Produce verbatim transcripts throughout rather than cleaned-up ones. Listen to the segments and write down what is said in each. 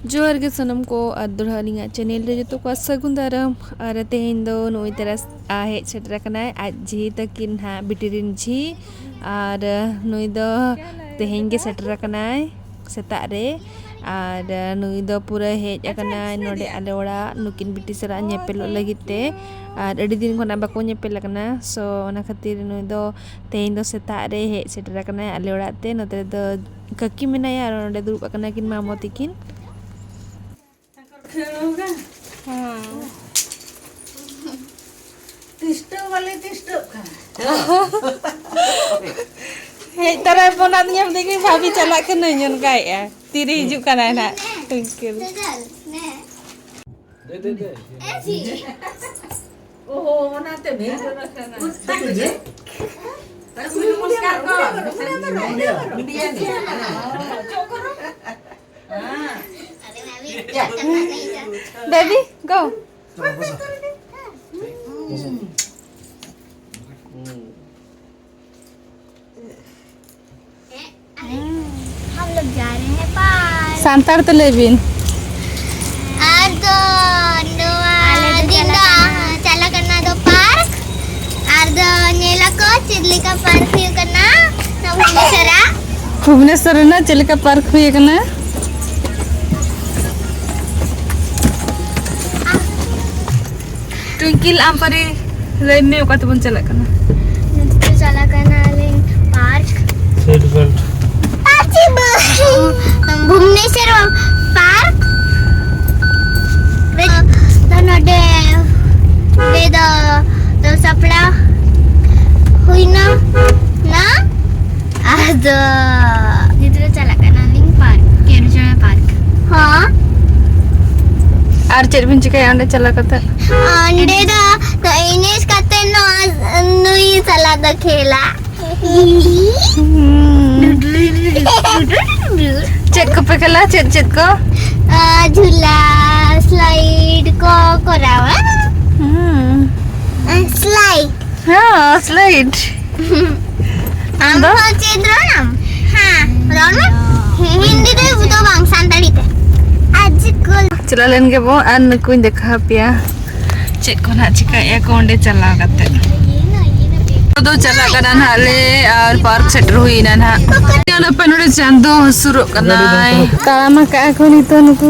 ᱡᱚᱦᱟᱨ ᱜᱮ ᱥᱟᱱᱟᱢ ᱠᱚ, ᱟᱨ ᱫᱚᱲᱦᱟ ᱟᱹᱞᱤᱧᱟᱜ ᱪᱮᱱᱮᱞ ᱨᱮ ᱡᱚᱛᱚ ᱠᱚᱣᱟᱜ ᱥᱟᱹᱜᱩᱱ ᱫᱟᱨᱟᱢ᱾ ᱟᱨ ᱛᱮᱦᱮᱧ ᱫᱚ ᱱᱩᱭ ᱛᱟᱨᱟᱥ ᱟ ᱦᱮᱡ ᱥᱮᱴᱮᱨ ᱟᱠᱟᱱᱟᱭ, ᱟᱡ ᱡᱷᱤ ᱛᱟᱹᱠᱤᱱ ᱱᱟᱦᱟᱜ ᱵᱤᱴᱤ ᱨᱮᱱ ᱡᱷᱤ᱾ ᱟᱨ ᱱᱩᱭ ᱫᱚ ᱛᱮᱦᱮᱧ ᱜᱮ ᱥᱮᱴᱮᱨ ᱟᱠᱟᱱᱟᱭ ᱥᱮᱛᱟᱜ ᱨᱮ᱾ ᱟᱨ ᱱᱩᱭ ᱫᱚ ᱯᱩᱨᱟᱹ ᱦᱮᱡ ᱟᱠᱟᱱᱟᱭ ᱱᱚᱰᱮ ᱟᱞᱮ ᱚᱲᱟᱜ ᱱᱩᱠᱤᱱ ᱵᱤᱴᱤ ᱥᱟᱞᱟᱜ ᱧᱮᱯᱮᱞᱚᱜ ᱞᱟᱹᱜᱤᱫ ᱛᱮ᱾ ᱟᱨ ᱟᱹᱰᱤ ᱫᱤᱱ ᱠᱷᱚᱱᱟᱜ ᱵᱟᱠᱚ ᱧᱮᱯᱮᱞ ᱟᱠᱟᱱᱟ, ᱥᱳ ᱚᱱᱟ ᱠᱷᱟᱹᱛᱤᱨ ᱱᱩᱭ ᱫᱚ ᱛᱮᱦᱮᱧ ᱫᱚ ᱥᱮᱛᱟᱜ ᱨᱮ ᱦᱮᱡ ᱥᱮᱴᱮᱨ ᱟᱠᱟᱱᱟᱭ ᱟᱞᱮ ᱚᱲᱟᱜ ᱛᱮ᱾ ᱱᱚᱛᱮ ᱨᱮᱫᱚ ᱠᱟᱹᱠᱤ ᱢᱮᱱᱟᱭᱟ ᱟᱨ ᱱᱚᱰᱮ ᱫᱩᱲᱩᱵ ᱟᱠᱟᱱᱟ ᱠᱤᱱ ᱢᱟᱢᱚ ᱛᱤᱠᱤᱱ᱾ ᱦᱮᱸ᱾ ᱛᱤᱥᱴᱟᱹᱣ ᱵᱟᱞᱮ ᱛᱤᱥᱴᱟᱹᱜ ᱠᱟᱱᱟ᱾ ᱦᱮᱡ ᱛᱚᱨᱟᱭ ᱯᱷᱳᱱ ᱟᱹᱫᱤᱧᱟ, ᱢᱮᱱᱫᱟᱹᱧ, "ᱵᱷᱟᱵᱤ ᱪᱟᱞᱟᱜ ᱠᱟᱹᱱᱟᱹᱧ", ᱚᱱᱠᱟᱭᱮᱫᱼᱟ᱾ ᱛᱤᱨᱮ ᱦᱤᱡᱩᱜ ᱠᱟᱱᱟᱭ ᱱᱟᱦᱟᱜ ᱴᱩᱝᱠᱤᱞ? ᱫᱮ, ᱫᱮ, ᱫᱮ᱾ ᱚᱦᱚ, ᱚᱱᱟᱛᱮ ᱵᱷᱮᱜᱟᱨ ᱟᱠᱟᱱᱟ᱾ ᱩᱥᱛᱟ ᱠᱚ ᱡᱮ? ᱟᱨ ᱥᱩᱨᱡᱚ ᱱᱚᱢᱚᱥᱠᱟᱨ ᱠᱚ᱾ ᱢᱤᱰᱤᱭᱟ ᱱᱮ᱾ ᱦᱮᱸ᱾ ᱵᱮᱵᱤ, ᱜᱳ᱾ हम लोग जा रहे हैं पार्क। ᱥᱟᱱᱛᱟᱲ ᱛᱮ ᱞᱟᱹᱭ ᱵᱤᱱ᱾ ᱟᱨ ᱫᱚ ᱱᱚᱣᱟ ᱟᱞᱮ ᱫᱚ ᱫᱤᱱ ᱪᱟᱞᱟᱜ ᱫᱚ ᱠᱟᱱᱟ᱾ ᱪᱟᱞᱟᱜ ᱠᱟᱱᱟ ᱫᱚ ᱯᱟᱨᱠ᱾ ᱟᱨ ᱫᱚ ᱧᱮᱞ ᱟᱠᱚ ᱪᱮᱫ ᱞᱮᱠᱟ ᱯᱟᱨᱠ ᱦᱩᱭᱩᱜ ᱠᱟᱱᱟ ᱱᱚᱣᱟ ᱵᱷᱩᱵᱽᱱᱮᱥᱚᱨ ᱨᱮ᱾ ᱵᱷᱩᱵᱽᱱᱮᱥᱚᱨ ᱨᱮᱱᱟᱜ ᱪᱮᱫ ᱞᱮᱠᱟ ᱯᱟᱨᱠ ᱦᱩᱭ ᱟᱠᱟᱱᱟ? ᱴᱩᱝᱠᱤᱞ, ᱟᱢ ᱯᱟᱨᱤ ᱞᱟᱹᱭ ᱢᱮ, ᱚᱠᱟ ᱛᱮᱵᱚᱱ ᱪᱟᱞᱟᱜ ᱠᱟᱱᱟ? ᱱᱤᱛᱚᱜ ᱪᱟᱞᱟᱜ ᱠᱟᱱᱟᱞᱤᱧ ᱯᱟᱨᱠ᱾ Seat belt. ᱯᱟᱪᱷᱤᱢ ᱵᱷᱩᱵᱽᱱᱮᱥᱚᱨ ᱯᱟᱨᱠ ᱨᱮ ᱫᱚ ᱱᱚᱰᱮ ᱨᱮᱫᱚ ᱫᱚ ᱥᱟᱯᱲᱟᱣ ᱦᱩᱭᱱᱟ ᱱᱟ᱾ ᱟᱫᱚ ᱱᱤᱛᱚᱜ ᱫᱚ ᱪᱟᱞᱟᱜ ᱠᱟᱱᱟᱞᱤᱧ ᱯᱟᱨᱠ, ᱠᱮᱨᱩᱪᱚᱲᱟ ᱯᱟᱨᱠ᱾ ᱦᱚᱸ᱾ ᱟᱨ ᱪᱮᱫ ᱵᱤᱱ ᱪᱤᱠᱟᱹᱭᱟ ᱚᱸᱰᱮ ᱪᱟᱞᱟᱣ ᱠᱟᱛᱮ? ᱚᱸᱰᱮ ᱫᱚ, ᱫᱚ ᱮᱱᱮᱡ ᱠᱟᱛᱮ ᱱᱚᱣᱟ ᱱᱩᱭ ᱥᱟᱞᱟᱜ ᱫᱚ ᱠᱷᱮᱞᱟ᱾ ᱦᱩᱸ᱾ ᱪᱮᱫ ᱠᱚᱯᱮ ᱠᱷᱮᱞᱟ? ᱪᱮᱫ ᱪᱮᱫ ᱠᱚ? ᱟ, ᱡᱷᱩᱞᱟ, ᱥᱞᱟᱭᱤᱰ ᱠᱚ ᱠᱚᱨᱟᱣᱟ᱾ ᱦᱩᱸ᱾ ᱟ, ᱥᱞᱟᱭᱤᱰ᱾ ᱦᱮᱸ, ᱥᱞᱟᱭᱤᱰ᱾ ᱟᱢ ᱟᱢ ᱫᱚ? ᱦᱚᱸ ᱪᱮᱫ ᱨᱚᱲ ᱟᱢ? ᱦᱮᱸ, ᱨᱚᱲ ᱢᱮ᱾ ᱦᱤᱱᱫᱤ ᱛᱮ ᱫᱚ ᱵᱟᱝ, ᱥᱟᱱᱛᱟᱲᱤ ᱛᱮ᱾ ᱪᱟᱞᱟᱣ ᱞᱮᱱ ᱜᱮᱵᱚ ᱟᱨ ᱱᱩᱠᱩᱧ ᱫᱮᱠᱷᱟᱣ ᱟᱯᱮᱭᱟ ᱪᱮᱫ ᱠᱚ ᱱᱟᱦᱟᱜ ᱪᱤᱠᱟᱹᱭᱮᱫᱼᱟ ᱠᱚ ᱚᱸᱰᱮ ᱪᱟᱞᱟᱣ ᱠᱟᱛᱮ᱾ ᱱᱤᱛᱚᱜ ᱫᱚ ᱪᱟᱞᱟᱜ ᱠᱟᱱᱟ ᱱᱟᱦᱟᱜ ᱞᱮ ᱟᱨ ᱯᱟᱨᱠ ᱥᱮᱴᱮᱨ ᱦᱩᱭᱱᱟ ᱱᱟᱦᱟᱜ᱾ ᱧᱮᱞ ᱯᱮ ᱱᱚᱰᱮ ᱪᱟᱸᱫᱚ ᱦᱟᱹᱥᱩᱨᱚᱜ ᱠᱟᱱᱟᱭ᱾ ᱛᱟᱲᱟᱢ ᱟᱠᱟᱫᱼᱟ ᱠᱚ ᱱᱤᱛᱚᱜ ᱱᱩᱠᱩ᱾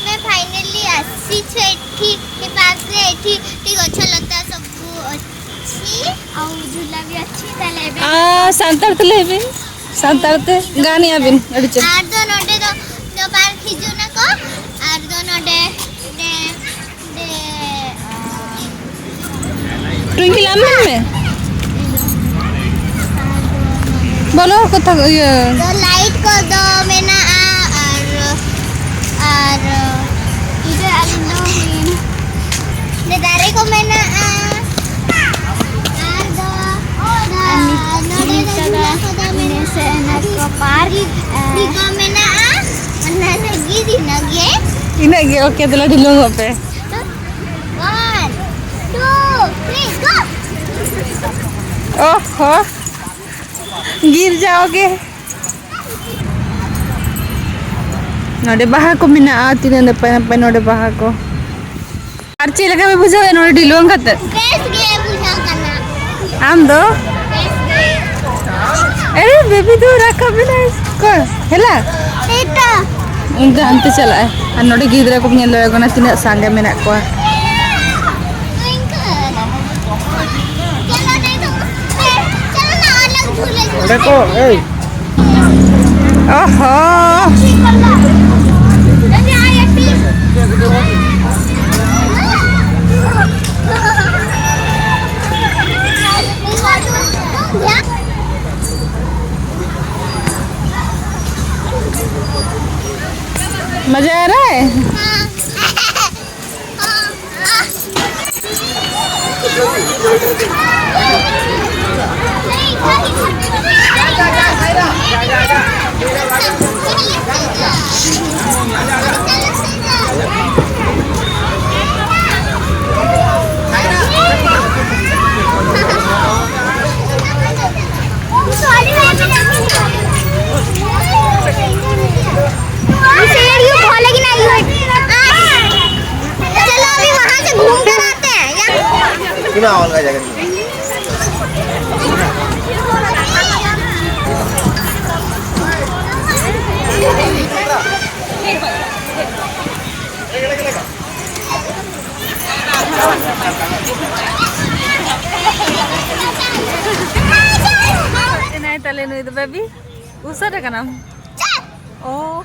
मैं फाइनली आसी छु एठी, ए पार्क रे एठी, टी गछ लता सब अच्छी, आउ झूला भी अच्छी, ताले आ, ᱥᱟᱱᱛᱟᱲ ᱛᱮ ᱞᱟᱹᱭ ᱵᱤᱱ, ᱥᱟᱱᱛᱟᱲ ᱛᱮ ᱜᱟᱱᱮᱜᱼᱟ ᱵᱤᱱ ᱟᱹᱰᱤ ᱪᱮᱦᱨᱟ᱾ ᱟᱨ ᱫᱚ ᱱᱚᱰᱮ ᱫᱚ, ᱫᱚ ᱯᱟᱨᱠ ᱦᱤᱡᱩᱜ ᱱᱟᱠᱚ, ᱟᱨ ᱫᱚ ᱱᱚᱰᱮ, ᱱᱚᱰᱮ, ᱱᱚᱰᱮ, ᱴᱩᱭᱝᱠᱤᱞ, ᱟᱢ ᱢᱮᱱ ᱢᱮ᱾ ᱵᱚᱞᱚ ᱠᱟᱛᱷᱟ ᱠᱚ, ᱤᱭᱟᱹ᱾ ᱫᱚ ᱞᱟᱭᱤᱴ ᱠᱚ ᱫᱚ ᱢᱮᱱᱟᱜᱼᱟ, ᱟᱨ, ᱟᱨ ᱤᱭᱟᱹ ᱟᱹᱞᱤᱧ ᱫᱚ ᱦᱩᱭᱮᱱ᱾ ᱫᱟᱨᱮ ᱠᱚ ᱢᱮᱱᱟᱜᱼᱟ᱾ ᱟᱨ ᱫᱚ, ᱟᱨ ᱱᱤᱛ-, ᱱᱚᱰᱮ ᱫᱚ ᱱᱤᱛᱚᱜ ᱫᱚ ᱡᱷᱩᱞᱟ ᱠᱚᱫᱚ ᱤᱱᱟᱹ ᱢᱮᱱᱟᱜᱼᱟ᱾ ᱥᱮ ᱚᱱᱟ ᱠᱚ ᱯᱟᱨᱠ, ᱫᱷᱤᱨᱤ ᱠᱚ ᱢᱮᱱᱟᱜᱼᱟ᱾ ᱚᱱᱟ ᱞᱟᱹᱜᱤᱫ ᱤᱱᱟᱹᱜᱮ᱾ ᱤᱱᱟᱹᱜ ᱜᱮ, ᱳᱠᱮ, ᱛᱟᱦᱞᱮ ᱰᱷᱤᱞᱣᱟᱹᱝᱚᱜ ᱯᱮ᱾ One, two, three, go! ᱚᱦᱚ, ᱜᱤᱨ ᱡᱟᱣ ᱜᱮ᱾ ᱱᱚᱰᱮ ᱵᱟᱦᱟ ᱠᱚ ᱢᱮᱱᱟᱜᱼᱟ, ᱛᱤᱱᱟᱹᱜ ᱱᱟᱯᱟᱭ ᱱᱟᱯᱟᱭ ᱱᱚᱰᱮ ᱵᱟᱦᱟ ᱠᱚ᱾ ᱟᱨ ᱪᱮᱫ ᱞᱮᱠᱟ ᱯᱮ ᱵᱩᱡᱷᱟᱹᱣᱮᱫ ᱱᱚᱰᱮ ᱰᱷᱤᱞᱣᱟᱹᱝ ᱠᱟᱛᱮ? ᱵᱮᱥ ᱜᱮ ᱵᱩᱡᱷᱟᱹᱜ ᱠᱟᱱᱟ᱾ ᱟᱢ ᱫᱚ? ᱵᱮᱥ ᱜᱮ᱾ ᱮ, ᱵᱮᱵᱤ ᱫᱚ ᱨᱟᱠᱟᱵ ᱮᱱᱟᱭ᱾ ᱚᱠᱚᱭ? ᱦᱮᱞᱟ? ᱮᱴᱟ᱾ ᱩᱱᱤ ᱫᱚ ᱦᱟᱱᱛᱮ ᱪᱟᱞᱟᱜᱼᱟᱭ᱾ ᱟᱨ ᱱᱚᱰᱮ ᱜᱤᱫᱽᱨᱟᱹ ᱠᱚ ᱧᱮᱞ ᱫᱟᱲᱮᱭᱟᱠᱚ ᱠᱟᱱᱟ ᱛᱤᱱᱟᱹᱜ ᱥᱟᱸᱜᱮ ᱢᱮᱱᱟᱜ ᱠᱚᱣᱟ᱾ ᱚᱸᱰᱮ ᱠᱚ, ᱮᱭ᱾ ᱚᱦᱚ᱾ मजा आ रहा है? ᱚᱞᱜᱟ ᱡᱟᱭᱜᱟ ᱨᱮ᱾ ᱮᱱᱟᱭ ᱛᱟᱞᱮ ᱱᱩᱭ ᱫᱚ ᱵᱟᱹᱵᱤ, ᱩᱥᱟᱹᱨᱟ ᱠᱟᱱᱟᱢ᱾ ᱚ᱾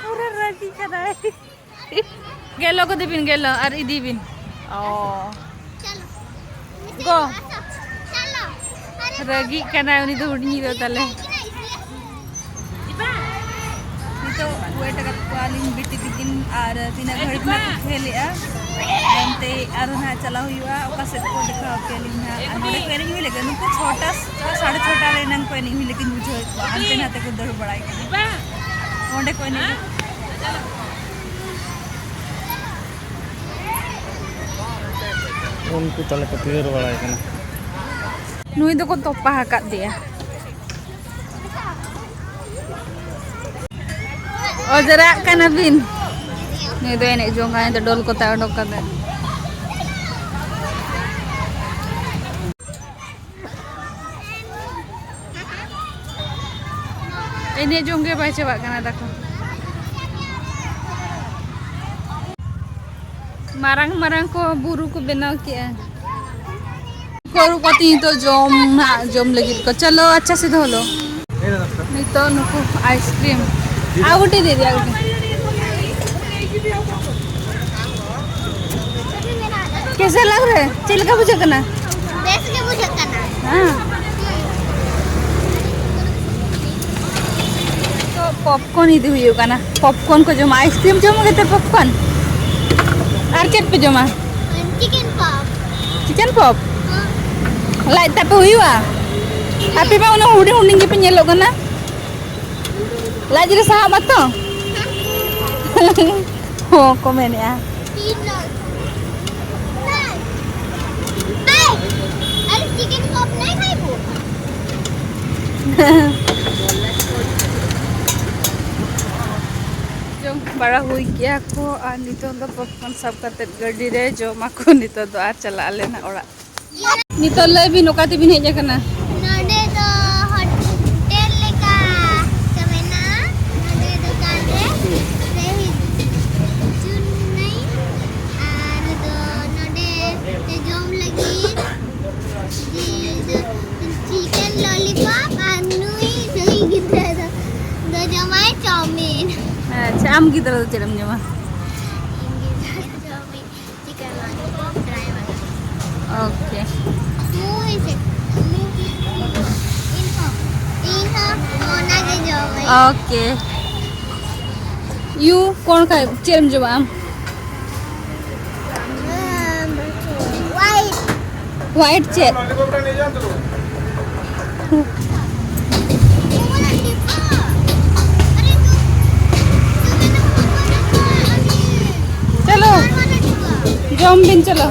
ᱯᱩᱨᱟᱹ ᱨᱟᱹᱜᱤ ᱠᱟᱱᱟᱭ᱾ ᱜᱮᱞᱚ ᱠᱚᱫᱮ ᱵᱤᱱ, ᱜᱮᱞᱚ ᱟᱨ ᱤᱫᱤ ᱵᱤᱱ᱾ ᱚ᱾ ᱜᱚ᱾ ᱨᱟᱹᱜᱤᱜ ᱠᱟᱱᱟᱭ ᱩᱱᱤ ᱫᱚ ᱦᱩᱰᱤᱧᱤᱡ ᱫᱚ ᱛᱟᱞᱮ᱾ ᱱᱤᱛᱚᱜ wait ᱟᱠᱟᱫ ᱠᱚᱣᱟᱞᱤᱧ ᱵᱤᱴᱤ ᱛᱤᱠᱤᱱ ᱟᱨ ᱛᱤᱱᱟᱹᱜ ᱜᱷᱟᱹᱲᱤᱡ ᱱᱟᱜ ᱠᱚ ᱠᱷᱮᱞᱮᱜᱼᱟ᱾ ᱛᱟᱭᱚᱢ ᱛᱮ ᱟᱨᱦᱚᱸ ᱱᱟᱦᱟᱜ ᱪᱟᱞᱟᱣ ᱦᱩᱭᱩᱜᱼᱟ, ᱚᱠᱟ ᱥᱮᱫ ᱠᱚ ᱫᱮᱠᱷᱟᱣ ᱟᱯᱮᱭᱟᱞᱤᱧ ᱱᱟᱦᱟᱜ᱾ ᱟᱨ ᱱᱚᱰᱮ ᱠᱚ ᱮᱱᱮᱡ ᱦᱩᱭ ᱞᱮᱜᱮ, ᱱᱩᱠᱩ ᱪᱷᱚᱴᱟ ᱥᱟᱲᱮ ᱪᱷᱚᱴᱟ ᱨᱮ ᱮᱱᱟᱝ ᱠᱚ ᱮᱱᱮᱡ ᱦᱩᱭ ᱞᱮᱜᱮ, ᱵᱩᱡᱷᱟᱹᱣᱮᱫ ᱠᱚᱣᱟ ᱦᱟᱱᱛᱮ ᱱᱟᱛᱮ ᱠᱚ ᱫᱟᱹᱲ ᱵᱟᱲᱟᱭ ᱠᱟᱱᱟ᱾ ᱚᱸᱰᱮ ᱠᱚ ᱮᱱᱮᱡ᱾ ᱩᱱᱠᱩ ᱛᱟᱞᱮ ᱠᱚ ᱛᱤᱭᱟᱹᱨ ᱵᱟᱲᱟᱭ ᱠᱟᱱᱟ᱾ ᱱᱩᱭ ᱫᱚᱠᱚ ᱛᱚᱯᱟ ᱟᱠᱟᱫᱮᱭᱟ᱾ ᱚᱡᱽᱨᱟᱜ ᱠᱟᱱᱟ ᱵᱤᱱ᱾ ᱱᱩᱭ ᱫᱚ ᱮᱱᱮᱡ ᱡᱚᱝ ᱠᱟᱱᱟᱭ, ᱫᱚ ᱰᱚᱞ ᱠᱚᱛᱟ ᱚᱰᱚᱠ ᱠᱟᱛᱮ᱾ ᱮᱱᱮᱡ ᱡᱚᱝ ᱜᱮ ᱵᱟᱭ ᱪᱟᱵᱟᱜ ᱠᱟᱱᱟ ᱛᱟᱠᱚ᱾ ᱢᱟᱨᱟᱝ ᱢᱟᱨᱟᱝ ᱠᱚ ᱵᱩᱨᱩ ᱠᱚ ᱵᱮᱱᱟᱣ ᱠᱮᱜᱼᱟ᱾ ᱠᱚ ᱟᱹᱨᱩᱵ ᱠᱟᱛᱮ ᱱᱤᱛᱚᱜ ᱡᱚᱢ ᱱᱟᱜ ᱡᱚᱢ ᱞᱟᱹᱜᱤᱫ ᱠᱚ᱾ ᱪᱚᱞᱚ, ᱟᱪᱪᱷᱟ ᱥᱮ ᱫᱚᱦᱚ ᱞᱚ᱾ ᱱᱤᱛᱚᱜ ᱱᱩᱠᱩ ice cream᱾ ᱟᱨ ᱜᱩᱴᱤ ᱫᱤᱫᱤ, ᱟᱨ ᱜᱩᱴᱤ᱾ ᱠᱮᱥᱟ ᱞᱟᱜ ᱨᱮ ᱪᱮᱫ ᱞᱮᱠᱟ ᱵᱩᱡᱷᱟᱹᱜ ᱠᱟᱱᱟ? ᱵᱮᱥ ᱜᱮ ᱵᱩᱡᱷᱟᱹᱜ ᱠᱟᱱᱟ᱾ ᱦᱮᱸ᱾ ᱛᱚ popcorn ᱤᱫᱤ ᱦᱩᱭᱩᱜ ᱠᱟᱱᱟ, popcorn ᱠᱚ ᱡᱚᱢᱟ, ice cream ᱡᱚᱢ ᱠᱟᱛᱮ popcorn᱾ ᱟᱨ ᱪᱮᱫ ᱯᱮ ᱡᱚᱢᱟ? Chicken pop᱾ Chicken pop? ᱦᱮᱸ᱾ ᱞᱟᱡ ᱛᱟᱯᱮ ᱦᱩᱭᱩᱜᱼᱟ? ᱟᱯᱮ ᱢᱟ ᱩᱱᱟᱹᱜ ᱦᱩᱰᱤᱧ ᱦᱩᱰᱤᱧ ᱜᱮᱯᱮ ᱧᱮᱞᱚᱜ ᱠᱟᱱᱟ᱾ ᱞᱟᱡ ᱨᱮ ᱥᱟᱦᱟᱵ ᱟᱛᱚ? ᱦᱚᱸ ᱠᱚ ᱢᱮᱱᱮᱜᱼᱟ᱾ ᱡᱚᱢ ᱵᱟᱲᱟ ᱦᱩᱭ ᱠᱮᱜᱼᱟ ᱠᱚ ᱟᱨ ᱱᱤᱛᱚᱝ ᱫᱚ popcorn ᱥᱟᱵ ᱠᱟᱛᱮᱫ ᱜᱟᱹᱰᱤ ᱨᱮ ᱡᱚᱢᱟᱠᱚ᱾ ᱱᱤᱛᱚᱝ ᱫᱚ ᱟᱨ ᱪᱟᱞᱟᱜ ᱟᱞᱮ ᱱᱟᱜ ᱚᱲᱟᱜ᱾ ᱱᱤᱛᱚᱜ ᱞᱟᱹᱭ ᱵᱤᱱ, ᱚᱠᱟ ᱛᱮᱵᱤᱱ ᱦᱮᱡ ᱟᱠᱟᱱᱟ? ᱱᱚᱰᱮ ᱫᱚ ᱦᱳᱴᱮᱞ ᱞᱮᱠᱟ ᱠᱚ ᱢᱮᱱᱟᱜᱼᱟ᱾ ᱱᱚᱰᱮ ᱫᱚᱠᱟᱱ ᱨᱮ ᱨᱮ ᱦᱤᱡᱩᱜ ᱱᱟᱹᱧ᱾ ᱟᱨ ᱫᱚ ᱱᱚᱰᱮ ᱡᱚᱢ ᱞᱟᱹᱜᱤᱫ ᱡᱤᱞ, chicken lollipop ᱟᱨ ᱱᱩᱭ, ᱱᱩᱭ ᱜᱤᱫᱽᱨᱟᱹ ᱫᱚ, ᱫᱚ ᱡᱚᱢᱟᱭ ᱪᱟᱣᱢᱤᱱ᱾ ᱟᱪᱪᱷᱟ, ᱟᱢ ᱜᱤᱫᱽᱨᱟᱹ ᱫᱚ ᱪᱮᱫ ᱮᱢ ᱡᱚᱢᱟ? ᱤᱧ ᱜᱤᱫᱽᱨᱟᱹ ᱫᱚ ᱪᱟᱣᱢᱤᱱ᱾ ᱪᱤᱠᱟᱹ ᱱᱚᱣᱟ ᱫᱚ ᱵᱚᱱ ᱴᱨᱟᱭ ᱵᱟᱲᱟ᱾ ᱳᱠᱮ᱾ ᱢᱩ ᱦᱚᱸ ᱪᱮᱫ? ᱢᱩ, ᱢᱩ, ᱤᱧ ᱦᱚᱸ, ᱤᱧ ᱦᱚᱸ ᱚᱱᱟ ᱜᱮ ᱡᱚᱢᱟᱹᱧ᱾ ᱳᱠᱮ᱾ ᱭᱩ, ᱠᱚᱱ ᱠᱷᱟᱭ, ᱪᱮᱫ ᱮᱢ ᱡᱚᱢᱟ ᱟᱢ? ᱦᱳᱣᱟᱭᱤᱴ᱾ ᱦᱳᱣᱟᱭᱤᱴ ᱪᱮᱫ? ᱪᱚᱞᱚ, ᱡᱚᱢ ᱵᱤᱱ, ᱪᱚᱞᱚ᱾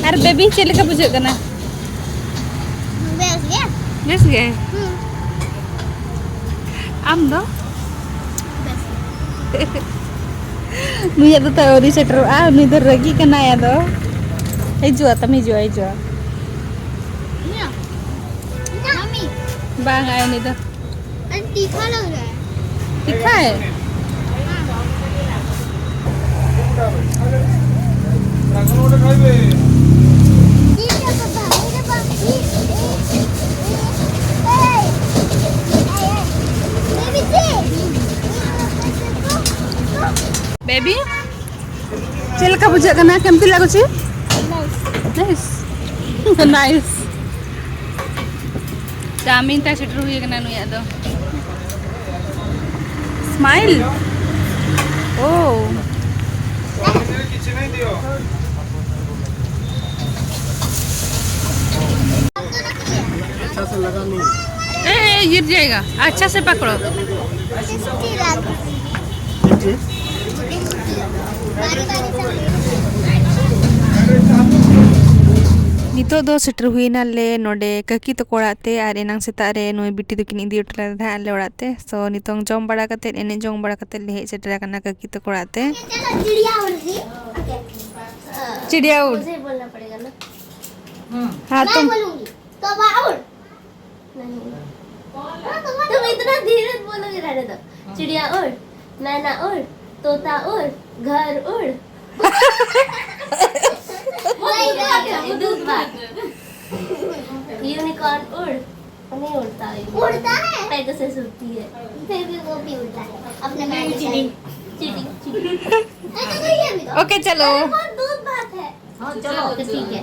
ᱟᱨ ᱵᱮᱵᱤ, ᱪᱮᱫ ᱞᱮᱠᱟ ᱵᱩᱡᱷᱟᱹᱜ ᱠᱟᱱᱟ? ᱵᱮᱥ ᱜᱮ᱾ ᱵᱮᱥ ᱜᱮ? ᱦᱩᱸ᱾ ᱟᱢ ᱫᱚ? ᱵᱮᱥ ᱜᱮ᱾ ᱱᱩᱭᱟᱜ ᱫᱚ ᱛᱟᱣ ᱟᱹᱣᱨᱤ ᱥᱮᱴᱮᱨᱚᱜᱼᱟ, ᱩᱱᱤ ᱫᱚ ᱨᱟᱹᱜᱤ ᱠᱟᱱᱟᱭ ᱟᱫᱚ᱾ ᱦᱤᱡᱩᱜᱼᱟ ᱛᱟᱢ, ᱦᱤᱡᱩᱜᱼᱟ, ᱦᱤᱡᱩᱜᱼᱟ᱾ ᱤᱧᱟᱹᱜ? ᱢᱟᱢᱤ᱾ ᱵᱟᱝ ᱟᱭ ᱩᱱᱤ ᱫᱚ᱾ ᱟᱨ ᱛᱤᱠᱷᱟ ᱞᱟᱜ ᱨᱟᱦᱟ ᱦᱟᱭ᱾ ᱛᱤᱠᱷᱟ ᱦᱟᱭ? ᱴᱷᱤᱠ ᱦᱟᱭ ᱯᱟᱯᱟ, ᱢᱮᱨᱮ ᱯᱟᱯᱟ, ᱮᱭ, ᱮᱭ, ᱮᱭ, ᱵᱮᱵᱤ ᱪᱮᱫ? ᱵᱮᱵᱤ, ᱪᱮᱫ ᱞᱮᱠᱟ ᱵᱩᱡᱷᱟᱹᱜ ᱠᱟᱱᱟ? ᱠᱮᱢᱛᱤ ᱞᱟᱜᱩᱪᱤ? ᱱᱟᱭᱤᱥ᱾ ᱱᱟᱭᱤᱥ᱾ ᱪᱟᱣᱢᱤᱱ ᱛᱟᱭ ᱥᱮᱴᱮᱨ ᱦᱩᱭ ᱟᱠᱟᱱᱟ ᱱᱩᱭᱟᱜ ᱫᱚ᱾ ᱥᱢᱟᱭᱤᱞ᱾ ᱳ᱾ ए, ये गिर जाएगा। अच्छा से पकड़ो। ᱱᱤᱛᱚᱜ ᱫᱚ ᱥᱮᱴᱮᱨ ᱦᱩᱭᱱᱟ ᱞᱮ ᱱᱚᱰᱮ ᱠᱟᱹᱠᱤ ᱛᱟᱠᱚ ᱚᱲᱟᱜ ᱛᱮ, ᱟᱨ ᱮᱱᱟᱝ ᱥᱮᱛᱟᱜ ᱨᱮ ᱱᱩᱭ ᱵᱤᱴᱤ ᱫᱚᱠᱤᱱ ᱤᱫᱤ ᱦᱚᱴᱚ ᱞᱮᱫᱮ ᱛᱟᱦᱮᱸᱫ ᱟᱞᱮ ᱚᱲᱟᱜ ᱛᱮ᱾ So, ᱱᱤᱛᱚᱝ ᱡᱚᱢ ᱵᱟᱲᱟ ᱠᱟᱛᱮᱫ, ᱮᱱᱮᱡ ᱡᱚᱝ ᱵᱟᱲᱟ ᱠᱟᱛᱮᱫ ᱞᱮ ᱦᱮᱡ ᱥᱮᱴᱮᱨ ᱟᱠᱟᱱᱟ ᱠᱟᱹᱠᱤ ᱛᱟᱠᱚ ᱚᱲᱟᱜ ᱛᱮ᱾ चलो, चिड़िया उड़ रही। ओके। चिड़िया उड़। मुझे बोलना पड़ेगा ना। हाँ, मैं तुम बोलूंगी। कौवा उड़। नहीं। तुम इतना धीरे बोलोगे, रहने दो। चिड़िया उड़, मैना उड़, तोता उड़, घर उड़। वो दूध बात है, वो दूध बात। यूनिकॉर्न उड़, नहीं उड़ता है। उड़ता है। पेगासस उड़ती है। फिर भी वो भी उड़ता है। अपने पैर के साथ। Cheating, cheating. ऐसा तो ये भी तो। ओके, चलो। अरे, वो दूध बात है। हाँ, चलो। तो ठीक है।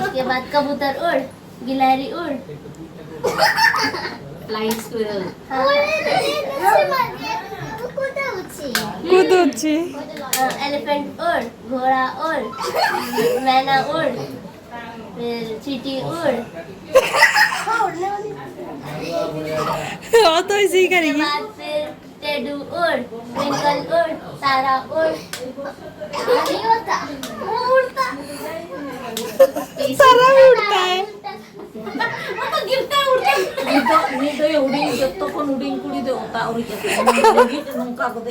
उसके बाद कबूतर उड़, गिलहरी उड़। Flying squirrel। हाँ। कुदुची। कुदुची। हाँ, एलिफेंट उड़, घोड़ा उड़, मैना उड़, फिर चींटी उड़। हाँ, उड़ने वाली। वो तो इसी उसके करेगी। बाद फिर टेडू उड़, ट्विंकल उड़, तारा उड़। नहीं होता, वो उड़ता। तारा भी उड़ता है। वो तो गिरता है, उड़ता है। ᱱᱤᱛᱚᱜ ᱱᱤᱛ ᱫᱚᱭ ᱦᱩᱰᱤᱧ, ᱡᱚᱛᱚ ᱠᱷᱚᱱ ᱦᱩᱰᱤᱧ ᱠᱩᱲᱤ ᱫᱚ ᱚᱛᱟ ᱩᱨᱤᱡ ᱟᱠᱟᱱᱟ᱾ ᱞᱟᱹᱜᱤᱫ ᱱᱚᱝᱠᱟ ᱠᱚᱫᱚ᱾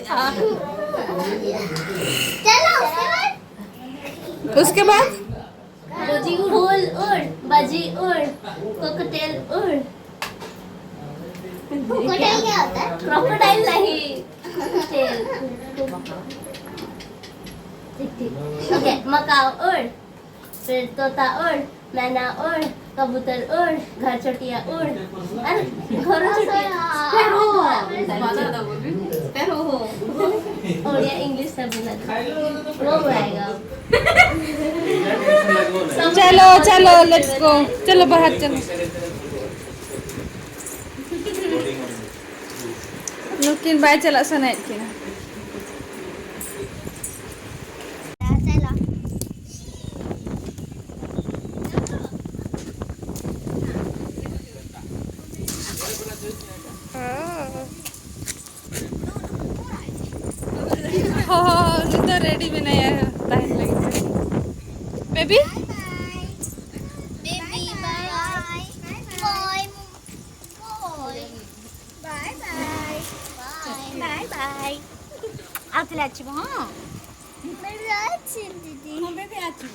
चलो, उसके बाद? फूल उड़, बाजी उड़, कॉकटेल उड़। क्रोकोडाइल क्या होता है? क्रोकोडाइल नहीं, टेल। ठीक, ठीक। ओके, मकाओ उड़, फिर तोता उड़, मैना उड़, कबूतर उड़, घर चोटिया उड़। अरे, घर चोटिया। स्पैरो। स्पैरो। और या इंग्लिश से बोला था। वो आएगा। चलो, चलो, let's go। चलो, बाहर चलो। ᱱᱩᱠᱤᱱ ᱵᱟᱭ ᱪᱟᱞᱟᱜ ᱥᱟᱱᱟᱭᱮᱫ ᱠᱤᱱᱟ᱾ ᱦᱚᱸ, ᱩᱱᱤ ᱫᱚ ᱨᱮᱰᱤ ᱢᱮᱱᱟᱭᱟ ᱛᱟᱦᱮᱱ ᱞᱟᱹᱜᱤᱫ ᱛᱮ᱾ ᱵᱮᱵᱤ? ᱛᱟᱦᱞᱮ ᱟᱪᱪᱷᱟ ᱦᱚᱸ᱾ ᱵᱮᱵᱮ ᱟᱪᱪᱷᱟ ᱫᱤᱫᱤ᱾ ᱦᱚᱸ, ᱵᱮᱵᱮ ᱟᱪᱪᱷᱟ᱾